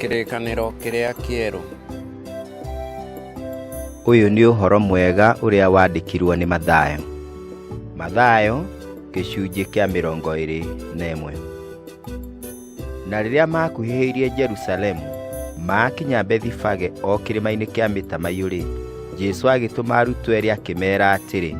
Kĩrĩkanĩro kĩrĩa kĩerũ. Ũyũ nĩ ũhoro mwega ũrĩa wandĩkirwo nĩ Mathayo. Mathayo gĩcunjĩ kĩa 21. Na rĩrĩa maakuhĩhĩirie Jerusalemu, maakinya Bethifage o kĩrĩma-inĩ kĩa mĩtamaiyũ-rĩ, Jesũ agĩtũma arutwo eerĩ akĩmeera atĩrĩ,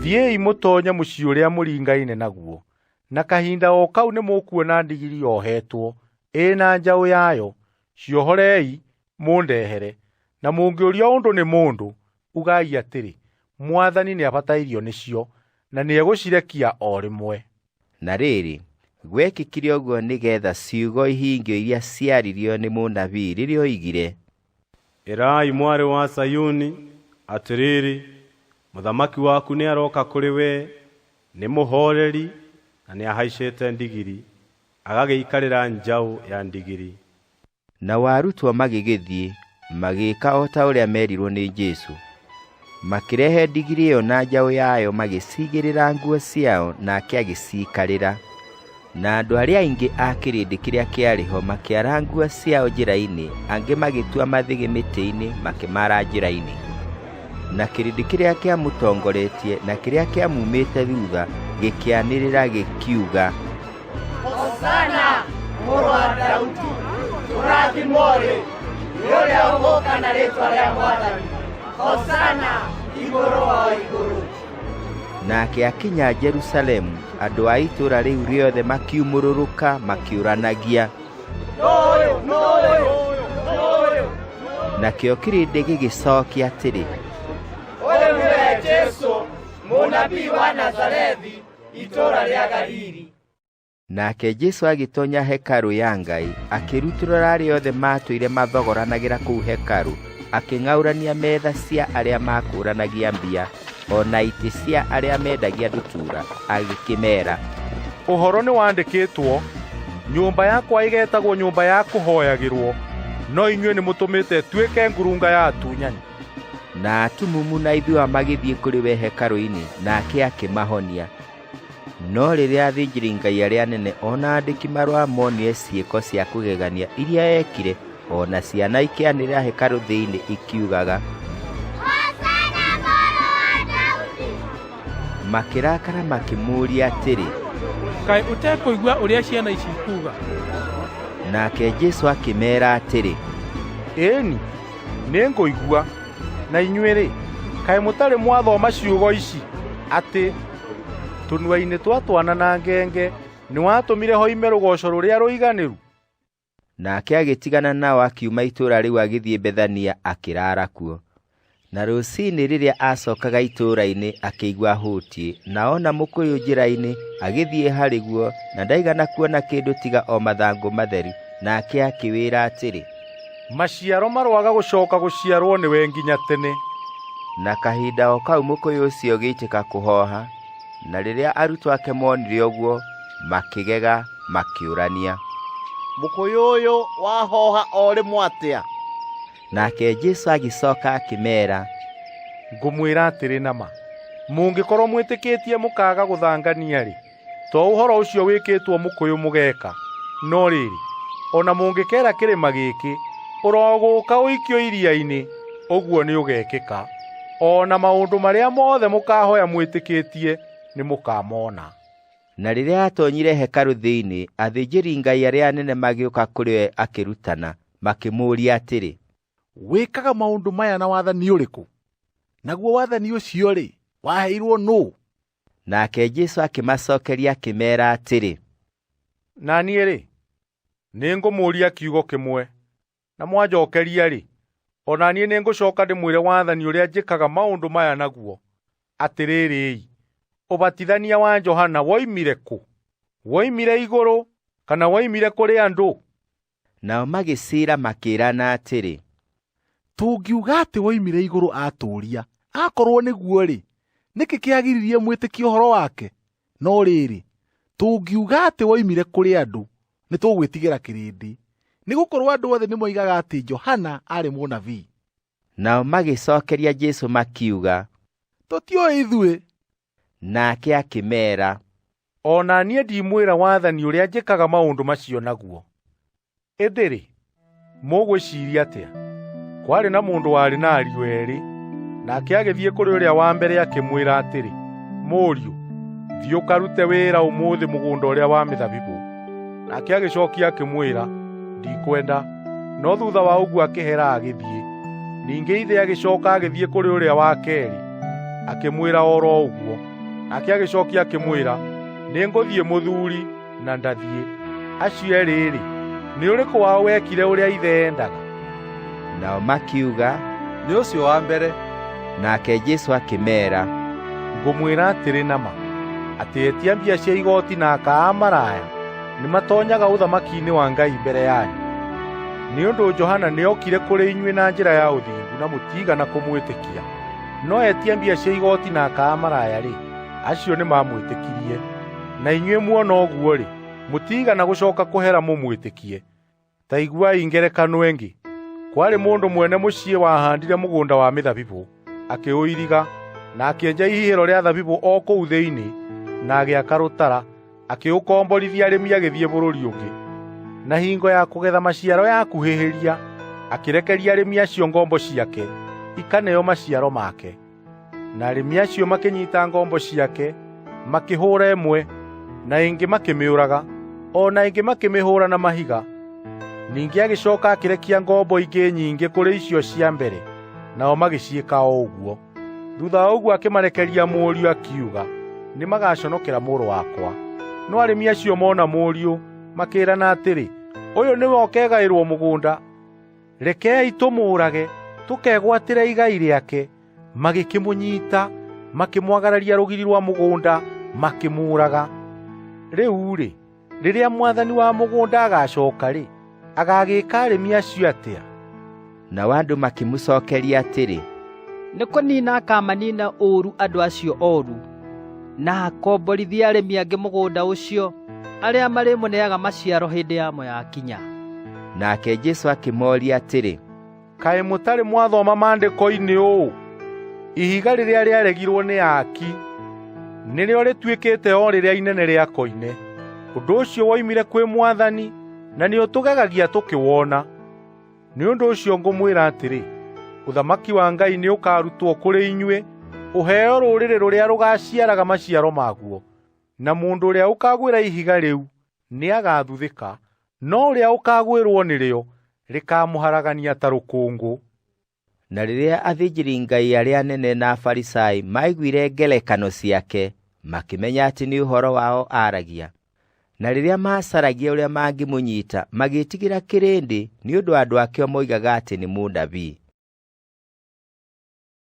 Thiĩi mũtoonye mũciĩ ũrĩa mũringaine naguo, na kahinda o kau nĩmũkuona ndigiri yohetwo ĩ na njaũ yayo. Ciohorei mũndehere. Na mũngĩũrio ũndũ nĩ mũndũ, ugai atĩrĩ, 'Mwathani nĩabatairio nĩcio,' na nĩegũcirekia o rĩmwe." Na rĩrĩ, gwekĩkire ũguo nĩgeetha ciugo ihingio iria ciaririo nĩ mũnabii rĩrĩa oigire, Ĩrai mwarĩ wa Zayuni, atĩrĩrĩ, mũthamaki waku nĩarooka kũrĩ we, nĩ mũhooreri na nĩahaicĩte ndigiri, agagĩikarĩra njaũ ya ndigiri. Nao arutwo magĩgĩthiĩ, magĩĩka o ta ũrĩa meerirwo nĩ Jesũ. Makĩrehe ndigiri ĩyo na njaũ yayo magĩciigĩrĩra nguo ciao, nake agĩciikarĩra. Na andũ arĩa aingĩ a kĩrĩndĩ kĩrĩa kĩarĩ ho makĩara nguo ciao njĩra-inĩ, angĩ magĩtua mathĩgĩ mĩtĩ-inĩ makĩmaara njĩra-inĩ. Na kĩrĩndĩ kĩrĩa kĩamũtongoretie na kĩrĩa kĩamuumĩte thutha gĩkĩanĩrĩra gĩkiuga, Hosana mũrũ wa Daudi, kũrathimwo-rĩ nĩ ũrĩa ũgũũka na rĩĩtwa rĩa Mwathani. Hosana igũrũ o igũrũ. Nake akinya Jerusalemu, andũ a itũũra rĩu rĩothe makiumũrũrũka makĩũranagia, Nũũ ũyũ? Nũũ ũyũ? Nũũ ũyũ? Nakĩo kĩrĩndĩ gĩgĩcookia atĩrĩ, Ũyũ nĩwe Jesũ, mũnabii wa Nazarethi, itũũra rĩa Galili. Nake Jesũ agĩtoonya hekarũ ya Ngai, akĩrutũrũra arĩa othe maatũire mathogoranagĩra kũu hekarũ, akĩng'aũrania metha cia arĩa maakũũranagia mbia, o na itĩ cia arĩa mendagia ndutura, agĩkĩmeera, Ũhoro nĩwandĩkĩtwo, 'Nyũmba yakwa ĩgeetagwo nyũmba ya kũhooyagĩrwo,' no inyuĩ nĩmũtũmĩte ĩtuĩke ngurunga ya atunyani." Na atumumu na ithua magĩthiĩ kũrĩ we hekarũ-inĩ, nake akĩmahonia. No rĩrĩa athĩnjĩri-Ngai arĩa anene o na aandĩki-marũa monire ciĩko cia kũgegania iria eekire, o na ciana ikĩanĩrĩra hekarũ thĩinĩ ikiugaga, Hosana mũrũ wa Daudi! Makĩrakara makĩmũũria atĩrĩ, Kaĩ ũtekũigua ũrĩa ciana ici ikuuga? Nake Jesũ akĩmeera atĩrĩ, Ĩĩni, nĩngũigua. Na inyuĩ-rĩ, kaĩ mũtarĩ mwathoma ciugo ici, atĩ, 'Tũnua-inĩ twa twana na ngenge nĩwatũmire hoime rũgooco rũrĩa rũiganĩru'?" Nake agĩtigana nao akiuma itũũra rĩu agĩthiĩ Bethania akĩraara kuo. Na rũciinĩ rĩrĩa aacokaga itũũra-inĩ akĩigua ahũtiĩ, na ona mũkũyũ njĩra-inĩ, agĩthiĩ harĩ guo, na ndaigana kuona kĩndũ tiga o mathangũ matheri, nake akĩwĩra atĩrĩ, Maciaro maroaga gũcooka gũciarwo nĩwe nginya tene. Na kahinda o kau mũkũyũ ũcio ũgĩitĩka kũhooha, na rĩrĩa arutwo ake monire ũguo, makĩgega makĩũrania, Mũkũyũ ũyũ wahooha o rĩmwe atĩa? Nake Jesũ agĩcooka akĩmeera, Ngũmwĩra atĩrĩ na ma, mũngĩkorwo mwĩtĩkĩtie mũkaaga gũthangania-rĩ, to ũhoro ũcio wĩkĩtwo mũkũyũ mũgeeka, no rĩrĩ, o na mũngĩkeera kĩrĩma gĩkĩ, 'Ũrogũũka ũikio iria-inĩ,' ũguo nĩũgekĩka. O na maũndũ marĩa mothe mũkahooya mwĩtĩkĩtie nĩmũkamona. Na rĩrĩa aatoonyire hekarũ thĩinĩ, athĩnjĩri-Ngai arĩa anene magĩũka kũrĩ we akĩrutana, makĩmũũria atĩrĩ, Wĩkaga maũndũ maya na wathani ũrĩkũ? Naguo wathani ũcio-rĩ, waheirwo nũũ? Nake Jesũ akĩmacookeria akĩmeera atĩrĩ, Na niĩ-rĩ, nĩngũmũũria kiugo kĩmwe, na mwanjookeria-rĩ, o na niĩ nĩngũcooka ndĩmwĩre wathani ũrĩa njĩkaga maũndũ maya naguo. Atĩrĩrĩ-i, ũbatithania wa Johana woimire kũ? Woimire igũrũ kana woimire kũrĩ andũ? Nao magĩciira makĩĩrana atĩrĩ, Tũngiuga atĩ woimire igũrũ atũũria, akorwo nĩguo-rĩ, nĩkĩ kĩagiririe mwĩtĩkie ũhoro wake? No rĩrĩ, tũngiuga atĩ woimire kũrĩ andũ, nĩtũgwĩtigĩra kĩrĩndĩ, nĩgũkorwo andũ othe nĩmoigaga atĩ Johana aarĩ mũnabii. Nao magĩcookeria Jesũ makiuga, Tũtiũĩ ithuĩ. Nake akĩmeera, O na niĩ ndimwĩra wathani ũrĩa njĩkaga maũndũ macio naguo. Ĩndĩ-rĩ, Mũgwĩciiria atĩa? Kwarĩ na mũndũ warĩ na ariũ eerĩ. Nake agĩthiĩ kũrĩ ũrĩa wa mbere akĩmwĩra atĩrĩ, 'Mũriũ, thiĩ ũkarute wĩra ũmũthĩ mũgũnda ũrĩa wa mĩthabibũ.' Nake agĩcokia akĩmwĩra, 'Ndikwenda.' No thutha wa ũguo akĩhera agĩthiĩ. Ningĩ ithe agĩcoka agĩthiĩ kũrĩ ũrĩa wa keerĩ, akĩmwĩra o ro ũguo. Nake agĩcokia akĩmwĩra, 'Nĩngũthiĩ mũthuri,' na ndathiĩ. Acio eerĩ-rĩ, nĩ ũrĩkũ wao wekire ũrĩa ithe eendaga? Nao makiuga, Nĩ ũcio wa mbere. Nake Jesũ akĩmeera, Ngũmwĩra atĩrĩ na ma, atĩ etia mbia cia igooti na aka a maraya nĩmatoonyaga ũthamaki-inĩ wa Ngai mbere yanyu. Nĩ ũndũ Johana nĩokire kũrĩ inyuĩ na njĩra ya ũthingu na mũtiigana kũmwĩtĩkia. No etia mbia cia igooti na aka a maraya-rĩ, acio nĩmamwĩtĩkirie. Na inyuĩ muona ũguo-rĩ, mũtiigana gũcooka kũhera mũmwĩtĩkie. Ta iguai ngerekano ĩngĩ. Kwarĩ mũndũ mwene mũciĩ wahaandire mũgũnda wa mĩthabibũ, akĩũiriga, na akĩenja ihihĩro rĩa thabibũ o kũu thĩinĩ, na agĩaka rũtara, akĩũkomborithia arĩmi agĩthiĩ bũrũri ũngĩ. Na hingo ya kũgetha maciaro yakuhĩhĩria, akĩrekeria arĩmi acio ngombo ciake, ikaneo maciaro make. Na arĩmi acio makĩnyita ngombo ciake, makĩhũũra ĩmwe, na ĩngĩ makĩmĩũraga, o na ĩngĩ makĩmĩhũũra na mahiga. Ningĩ agĩcoka akĩrekia ngombo ingĩ nyingĩ kũrĩ icio cia mbere, nao magĩciĩka o ũguo. Thutha wa ũguo akĩmarekeria mũriũ akiuga, 'Nĩmagaconokera mũrũ wakwa.' No arĩmi acio mona mũriũ, makĩĩrana atĩrĩ, 'Ũyũ nĩwe ũkegaĩrwo mũgũnda. Rekei tũmũũrage, tũkegwatĩre igai rĩake.' Magĩkĩmũnyiita, makĩmwagararia rũgiri rwa mũgũnda, makĩmũũraga. Rĩu-rĩ, rĩrĩa mwathani wa mũgũnda agacooka-rĩ, agagĩĩka arĩmi acio atĩa? Nao andũ makĩmũcookeria atĩrĩ, Nĩ kũniina akaamaniina ũũru andũ acio oru, na akomborithie arĩmi angĩ mũgũnda ũcio, arĩa marĩmũneaga maciaro hĩndĩ yamo yakinya. Nake Jesũ akĩmooria atĩrĩ, Kaĩ mũtarĩ mwathoma Maandĩko-inĩ ũũ: 'Ihiga rĩrĩa rĩaregirwo nĩ aaki nĩrĩo rĩtuĩkĩte o rĩrĩa inene rĩa koine. Ũndũ ũcio woimire kwĩ Mwathani, na nĩũtũgegagia tũkĩwona.' Nĩ ũndũ ũcio ngũmwĩra atĩrĩ, ũthamaki wa Ngai nĩũkarutwo kũrĩ inyuĩ ũheo rũrĩrĩ rũrĩa rũgaaciaraga maciaro maguo. Na mũndũ ũrĩa ũkaagwĩra ihiga rĩu nĩagathuthĩka, no ũrĩa ũkaagwĩrwo nĩrĩo rĩkaamũharagania ta rũkũngũ. Na rĩrĩa athĩnjĩri-Ngai arĩa anene na Afarisai maiguire ngerekano ciake, makĩmenya atĩ nĩ ũhoro wao aaragia. Na rĩrĩa maacaragia ũrĩa mangĩmũnyiita, magĩĩtigĩra kĩrĩndĩ, nĩ ũndũ andũ akĩo moigaga atĩ nĩ mũnabii.